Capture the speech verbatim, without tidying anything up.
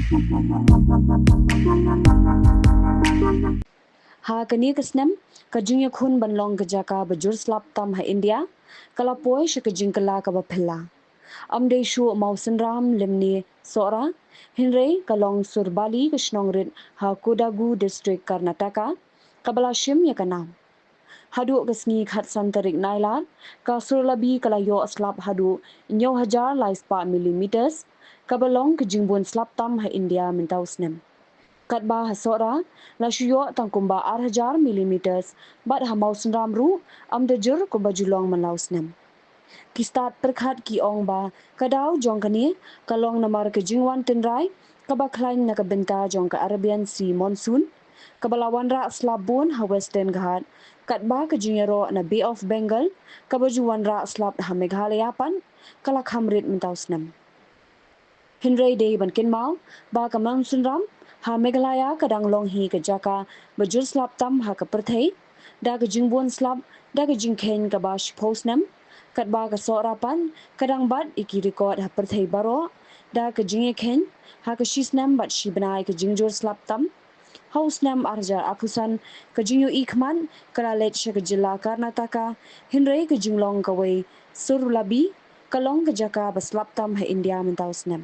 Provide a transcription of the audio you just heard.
Ha kane ka snem, ka jingïakhun ban long ka jaka ba jur slap tam ha India ka la poi sha ka jingkylla kaba phylla. Ym dei shuh Mawsynram lymne Sohra, hynrei ka long Surbali, ka shnong rit ha Kodagu District, Karnataka, kaba la shim ïa ka nam. Haduh ka sngi khatsan tarik Nailar, ka Surlabi ka la ïoh slap haduh hynñiew hajar lai spah millimeters, kaba long ka jingbun slap tam ha India mynta u snem. Katba ha Sohra la shu ïoh tang kumba ar hajar millimeters, bad ha Mawsynram ruh ym da jur kumba ju long mynla u snem. Ki stad pyrkhat ki ong ba ka daw jong kane ka long namar ka jingwan tynrai kaba khlaiñ na ka bynta jong ka Arabian Sea Monsoon, kaba la wanrah slap bun ha Western Ghat, katba ka jingïaroh na Bay of Bengal kaba ju wanrah slap ha Meghalaya pat ka la kham rit mynta u snem. Hynrei dei ban kynmaw ba ka Mawsynram ha Meghalaya ka dang long hi ka jaka ba jur slap tam ha ka pyrthei, da ka jingbun slap da ka jingkheiñ kaba shiphew snem, katba ka Sohra pat ka dang bat ïa ki record ha pyrthei baroh da ka jingïakheiñ ha ka shisnem bad shibnai ka jingjur slap tam. Ha u snem ar hajar arphew san, ka jingïohi khmat ka la leit sha ka jylla Karnataka, hynrei ka jinglong kawei Surlabi ka long ka jaka ba slap tam ha India mynta u snem.